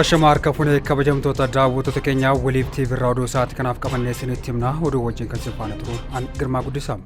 Ashama harka fuunee kabajamtoota daawwattoota keenyaa waliif TV irraa oduu sa'aatii kanaaf qabannee isinitti himna. Oduu wajjin kan isin faana turu an Girmaa Guddisaa.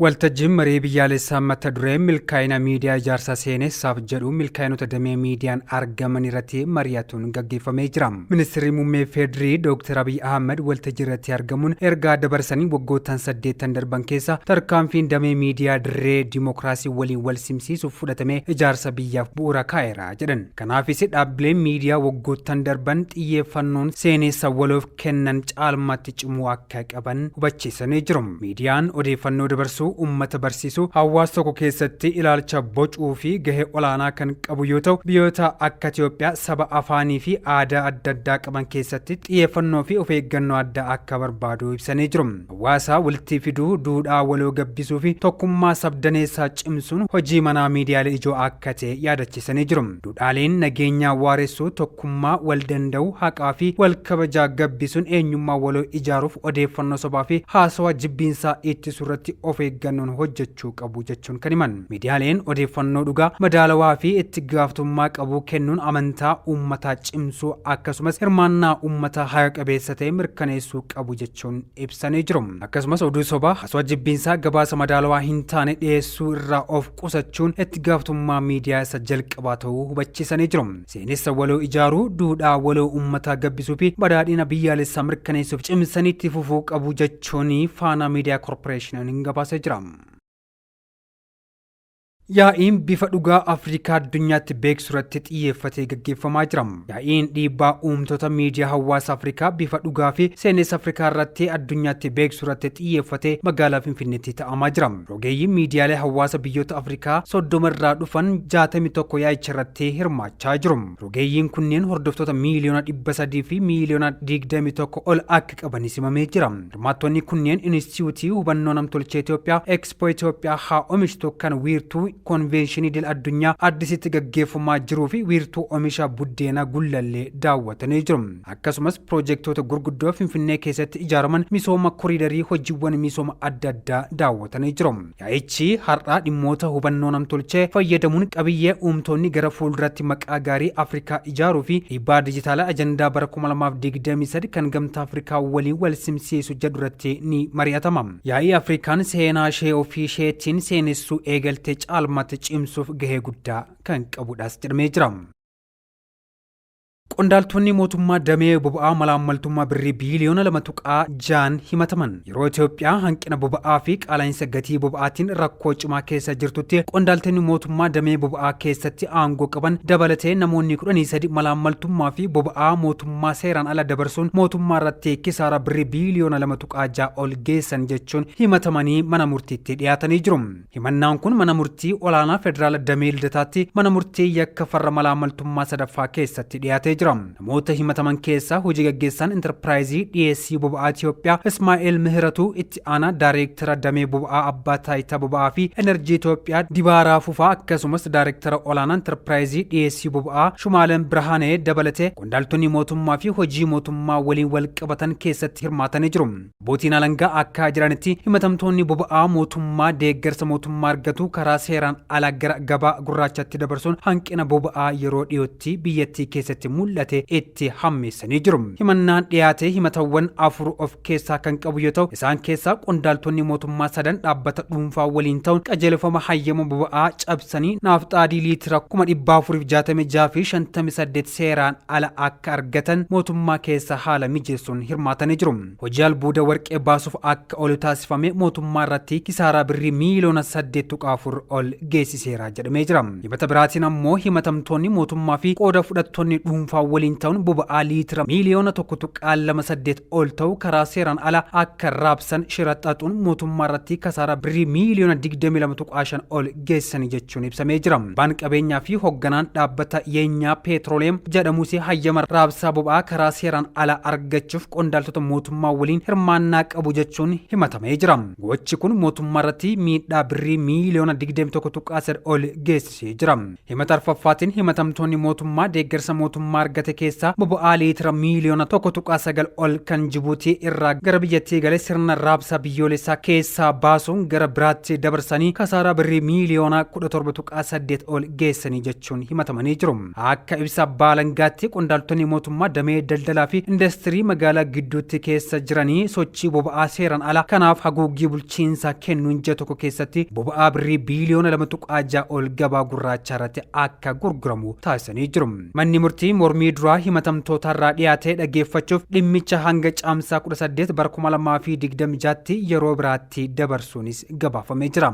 Waltajjiin marii biyyaalessaa mata duree milkaa'ina miidiyaa ijaarsa seenessaaf jedhu milkaa'inoota damee miidiyaan argaman irratti mari'atuun gaggeeffamee jira. Ministirri Muummee Feedrii Dooktar Abiy Ahmad waltajjii irratti argamuun ergaa dabarsanii waggoottan saddeettan darban keessa tarkaanfiin damee miidiyaa dirree dimookiraasii waliin wal simsiisuuf fudhatame ijaarsa biyyaaf bu'uura kaa'eera jedhan. Kanaafis dhaabbileen miidiyaa waggoottan darban xiyyeeffannoon seenessa waloof kennan caalmaatti cimuu akka qaban hubachiisanii jiru. Miidiyaan odeeffannoo dabarsuu, uummata barsiisuu, hawaasa tokko keessatti ilaalcha bocuu fi gahee olaanaa kan qabu yoo ta'u, biyyoota akka Itoophiyaa saba afaanii fi aadaa adda addaa qaban keessatti xiyyeeffannoo fi of eeggannoo addaa akka barbaadu ibsanii jiru. Hawaasa walitti fiduu, duudhaa waloo gabbisuu fi tokkummaa sabdaneessaa cimsuun hojii manaa miidiyaalee ijoo akka ta'e yaadachiisanii jiru. Duudhaaleen nageenyaa waaressuu, tokkummaa, wal danda'uu, haqaa fi wal kabajaa gabbisuun eenyummaa waloo ijaaruuf odeeffannoo sobaa fi haasawaa jibbiinsaa ittisuu irratti of eeggannoon hojjechuu qabu jechuun kan himan. Miidiyaaleen odeeffannoo dhugaa, madaalawaa fi itti gaafatamummaa qabu kennuun amantaa uummataa cimsuu akkasumas hirmaannaa uummataa haqa qabeessa ta'e mirkaneessuu qabu jechuun ibsanii jiru. Akkasumas oduu sobaa, haasawaa jibbiinsaa gabaasa madaalawaa hin taane dhiyeessuu irraa of qusachuun itti gaafatamummaa miidiyaa isa jalqabaa ta'uu hubachiisanii jiru. Seenessa waloo ijaaruu, duudhaa waloo uummataa gabbisuu fi badhaadhina biyyaalessaa mirkaneessuuf cimsanii itti fufuu qabu jechuun Faanaa Miidiyaa Korporeeshiniin gabaasee jira. Yaa'iin bifa dhugaa Afrikaa addunyaatti beeksisu irratti xiyyeeffatee gaggeeffamaa jira. Yaa'iin dhiibbaa uumtoota miidiyaa hawaasa Afrikaa bifa dhugaa fi seenessa Afrikaa irratti addunyaatti beeksisu irratti xiyyeeffatee magaalaa Finfinneetti ta'amaa jira. Rogeeyyiin miidiyaalee hawaasa biyyoota Afrikaa 30 irraa dhufan 61 yaa'icha irratti hirmaachaa jiru. Rogeeyyiin kunneen hordoftoota miiliyoona 300 fi miiliyoona 21 ol akka qabanis himamee jira. Hirmaattonni kunneen Inistiitiyuutii Hubannoo Namtolchee Itoophiyaa, Ekspoo Itoophiyaa haa oomishtu kan wiirtuu konveenshinii idil addunyaa Addisitti gaggeeffamaa jiruu fi wiirtuu oomisha buddeenaa Gullallee daawwatanii jiru. Akkasumas piroojeektoota gurguddoo Finfinnee keessatti ijaaraman misooma koriidarii hojiiwwan misooma adda addaa daawwatanii jiru. Yaa'ichi har'aa dhimmoota hubannoo namtolchee fayyadamuun qabiyyee uumtoonni gara fuulduratti maqaa gaarii Afrikaa ijaaruu fi dhiibbaa dijitaalaa ajandaa bara 2023 kan gamtaa Afrikaa waliin wal simsiisu jedhu irratti ni mari'atama. Yaa'ii Afrikaan seenaa ishee ofii isheetiin seenessuu eegalte caalmaatti cimsuuf gahee guddaa kan qabudhas jedhamee jira. Qondaaltonni mootummaa damee boba'aa malaammaltummaa birrii biiliyoona 2.6n himataman. Yeroo Itoophiyaa hanqina boba'aa fi qaala'insa gatii boba'aatiin rakkoo cimaa keessa jirtutti qondaaltonni mootummaa damee boba'aa keessatti aangoo qaban dabalatee namoonni 13 malaammaltummaa fi boba'aa mootummaa seeraan ala dabarsuun mootummaa irratti kisaaraa birrii biiliyoona 2.6 ol geessan jechuun himatamanii mana murtiitti dhiyaatanii jiru. Himannaan kun mana murtii olaanaa federaala damee Lidataatti mana murtii yakka farra malaamaltummaa sadaffaa keessatti dhiyaatee jira. Namoota himataman keessaa hojii gaggeessaan intarpiraayizii dhiyeessii boba'aa Itoophiyaa Ismaa'eel Mihiratuu, itti aanaa daayireektara damee boba'aa abbaa taayitaa boba'aa fi enerjii Itoophiyaa Dibaaraa Fufaa akkasumas daayireektara olaanaa intarpiraayizii dhiyeessii boba'aa Shumaaleen Birhaanee dabalatee qondaaltonni mootummaa fi hojii mootummaa waliin wal qabatan keessatti hirmaatanii jiru. Abbootiin alangaa akka jiranitti himatamtoonni boba'aa mootummaa deeggarsa mootummaa argatu karaa seeraan ala gara gabaa gurraachatti dabarsuun hanqina boba'aa yeroo dhiyootti biyyattii keessatti mul'ate itti hammeessanii jiru. Himannaan dhiyaate himatawwan afur of keessaa kan qabu yoo ta'u, isaan keessaa qondaaltonni mootummaa sadan dhaabbata dhuunfaa waliin ta'uun qajeelfama hayyama boba'aa cabsanii naafxaa adii liitira 466,058 seeraan ala akka argatan mootummaa keessa haala mijeessuun hirmaatanii jiru. Hojii albuuda warqee baasuuf akka oolu taasifame mootummaa irratti kisaaraa birrii miiliyoona 8.4 ol geessiseera jedhamee jira. Himata biraatiin ammoo himatamtoonni mootummaa fi qooda fudhattoonni dhuunfaa waliin ta'uun boba'aa liitira miiliyoona 1.28 ol ta'u karaa seeraan ala akka raabsan shira xaxuun mootummaa irratti kasaaraa birrii miiliyoona 22.5 ol geessisanii jechuun ibsamee jira. Abbaan qabeenyaa fi hoogganaan dhaabbata Yeenyaa Peetrooleem jedhamus hayyama raabsaa boba'aa karaa seeraan ala argachuuf qondaaltota mootummaa waliin hirmaannaa qabu jechuun himatamee jira. Gochi kun mootummaa irratti miidhaa birrii miiliyoona 21.3 ol geessisee jira. Himata arfaffaatiin himatamtoonni mootummaa deeggarsa mootummaa argate keessaa boba'aa liitira miiliyoona 1.9 ol kan Jibuutii irraa gara biyyattii gale sirna raabsaa biyyoolessaa keessaa baasuun gara biraatti dabarsanii kasaaraa birrii miiliyoona 17.8 ol geessanii jechuun himatamanii jiru. Akka ibsa abbaa alangaatti, qondaaltonni mootummaa damee daldalaa fi indastirii magaalaa gidduutti keessa jiranii sochii boba'aa seeraan alaa kanaaf haguuggii bulchiinsaa kennuun ji'a tokko keessatti boba'aa birrii biiliyoona 2.6 ol gabaa gurraachaa irratti akka gurguramu taasisanii jiru. Manni murtii mormii duraa himatamtootarraa dhiyaate dhaggeeffachuuf dhimmicha hanga Caamsaa 18 bara 2026tti yeroo biraatti dabarsuunis gabaafamee jira.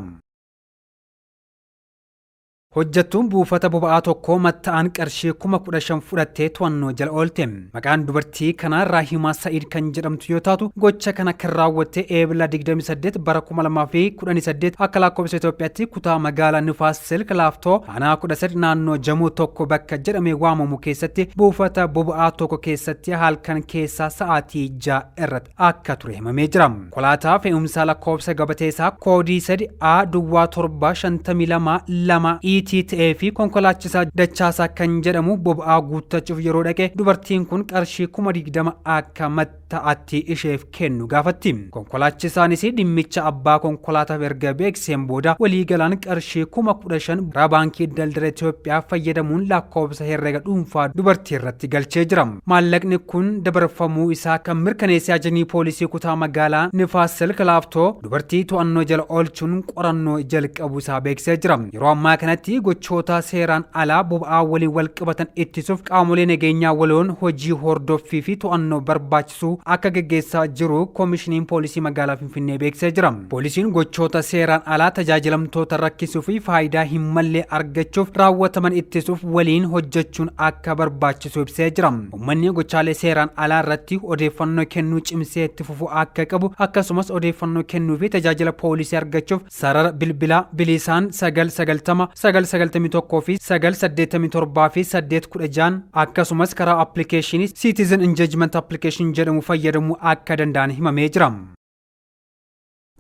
Hojjettuun buufata boba'aa tokko matta'aan qarshii 15,000 fudhattee to'annoo jala oolte. Maqaan dubartii kanaa Raahimaa Sa'iid kan jedhamtu yoo taatu, gocha kana kan raawwatte Eebila 28 bara 2018 akka lakkoofsa Itoophiyaatti kutaa magaalaa Nifaas Silk Laaftoo aanaa 13 naannoo Jamoo tokko bakka jedhamee waamamu keessatti buufata boba'aa tokko keessatti halkan keessaa sa'aatii 6 irratti akka ture himamee jira. Konkolaataa fe'umsaa lakkoofsa gabatee isaa koodii 3 A duwwaa 7 52 2 ET ta'ee fi konkolaachisaa Dachaasaa kan jedhamu boba'aa guuttachuuf yeroo dhaqe dubartiin kun qarshii 20,000 akka matta'aatti isheef kennu gaafatti. Konkolaachisaanis dhimmicha abbaa konkolaataaf erga beeksiseen booda waliigalaan qarshii 15,000 karaa baankii daldala Itoophiyaa fayyadamuun lakkoofsa herrega dhuunfaa dubartii irratti galchee jira. Maallaqni kun dabarfamuu isaa kan mirkaneesse ajajni poolisii kutaa magaalaa Nifaas Silk Laaftoo dubartii to'annoo jala oolchuun qorannoo jalqabuu isaa beeksisee jira. Yeroo ammaa kanatti gochoota seeraan alaa boba'aa waliin wal qabatan ittisuuf qaamolee nageenyaa waloon hojii hordoffii fi to'annoo barbaachisu akka gaggeessaa jiru Koomishiniin Poolisii Magaalaa Finfinnee beeksisee jira. Poolisiin gochoota seeraan alaa tajaajilamtoota rakkisuu fi faayidaa hin malle argachuuf raawwataman ittisuuf waliin hojjechuun akka barbaachisu ibsee jira. Uummanni gochaalee seeraan alaa irratti odeeffannoo kennuu cimsee itti fufuu akka qabu, akkasumas odeeffannoo kennuu fi tajaajila poolisii argachuuf sarara bilbilaa bilisaan 990, 991 fi 987 fi 816 akkasumas karaa appilikeeshinii Citizen Engagement Application jedhamu fayyadamuu akka danda'an himamee jira.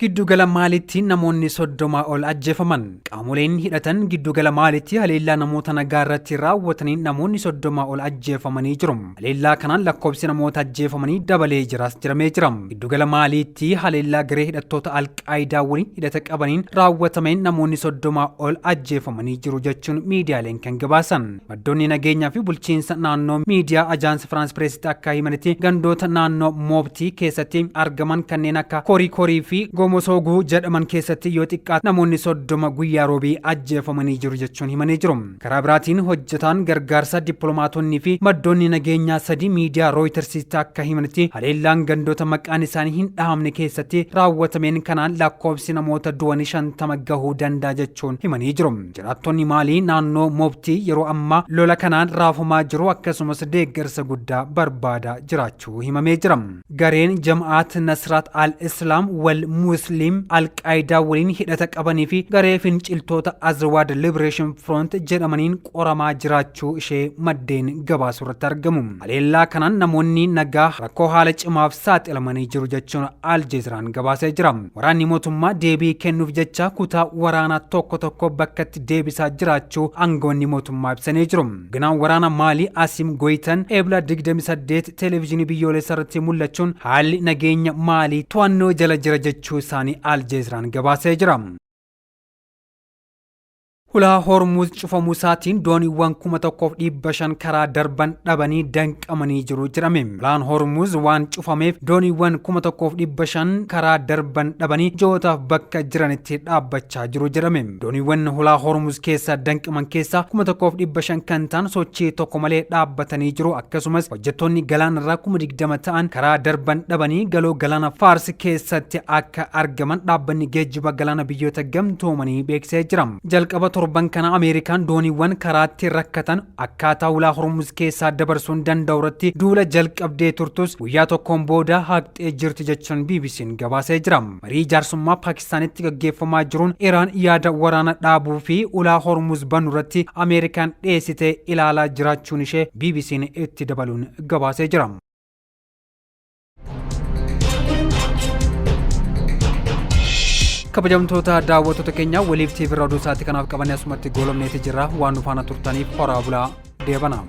Giddugala Maaliitti namoonni 30 ol ajjeefaman. Qaamoleen hidhatan giddugala Maaliitti haleellaa namoota nagaa irratti raawwataniin namoonni 30 ol ajjeefamanii jiru. Haleellaa kanaan lakkoofsi namoota ajjeefamanii dabalee jiraas jedhamee jira. Giddugala Maaliitti haleellaa garee hidhattoota Alqaayidaa waliin hidhata qabaniin raawwatameen namoonni 30 ol ajjeefamanii jiru jechuun miidiyaaleen kan gabaasan. Maddoonni nageenyaa fi bulchiinsa naannoo miidiyaa Ajaans Firaans Pireesitti akka himanitti, gandoota naannoo Moobtii keessatti argaman kanneen akka Korii Korii fi Gomosooguu jedhaman keessatti yoo xiqqaate namoonni 30 guyyaa Roobii ajjeefamanii jiru jechuun himanii jiru. Karaa biraatiin hojjetaan gargaarsaa, dippiloomaatonni fi maddoonni nageenyaa sadii miidiyaa Rooyitersitti akka himanitti, haleellaan gandoota maqaan isaanii hin dhahamne keessatti raawwatameen kanaan lakkoofsi namoota du'anii 50 gahuu danda'a jechuun himanii jiru. Jiraattonni Maalii naannoo Moobtii yeroo ammaa lola kanaan raafamaa jiru, akkasumas deeggarsa guddaa barbaadaa jiraachuu himamee jira. Gareen Jama'aat Nasraat Al-Islaam wal Musliim Al-Qaayidaa waliin hidhata qabanii fi garee finciltoota Azawad Liberation Front jedhamaniin qoramaa jiraachuu ishee maddeen gabaasuu irratti argamu. Haleellaa kanaan namoonni nagaa rakkoo haala cimaaf saaxilamanii jiru jechuun Al Jazeeraan gabaasee jira. Waraanni mootummaa deebii kennuuf jecha kutaa waraanaa tokko tokko bakkatti deebisaa jiraachuu aangawoonni mootummaa ibsanii jiru. Ganaan waraana Maalii Asim Goyitan Eebla 28 televezyiinii biyyoolessaa irratti mul'achuun haalli nageenya Maalii to'annoo jala jira jechuu isaanii Al Jazeeraan gabaasee jira. Hulaa Hormuuz cufamuu isaatiin dooniiwwan 1,500 karaa darban dhabanii danqamanii jiru jedhame. Hulaan Hormuuz waan cufameef dooniiwwan 1,500 karaa darban dhabanii ji'ootaaf bakka jiranitti dhaabbachaa jiru jedhame. Dooniiwwan hulaa Hormuuz keessa danqaman keessaa 1,500 kan ta'an sochii tokko malee dhaabbatanii jiru. Akkasumas hojjettoonni galaanarraa 20,000 ta'an karaa darban dhabanii galoo galaana Faars keessatti akka argaman dhaabbanni geejjiba galaana biyyoota gamtoomanii beeksisee jira. Jalqaba torban kana Ameerikaan dooniiwwan karaatti rakkatan akkaataa hulaa Hormuz keessaa dabarsuun danda'u irratti duula jalqabdee turtus guyyaa tokkoon booda haqxee jirti jechuun BBC'n gabaasee jira. Marii jaarsummaa Paakistaanitti gaggeeffamaa jiruun Iraan yaada waraana dhaabuu fi ulaa Hormuz banu irratti Ameerikaan dhiyeessite ilaalaa jiraachuun ishee BBC'n itti dabaluun gabaasee jira. Kabajamtoota daawwattoota keenya, waliif TV irraa oduu isaatii kanaaf qabannee asumatti goolabneeti jirra. Waan nu faana turtaniif horaa bulaa, deebana.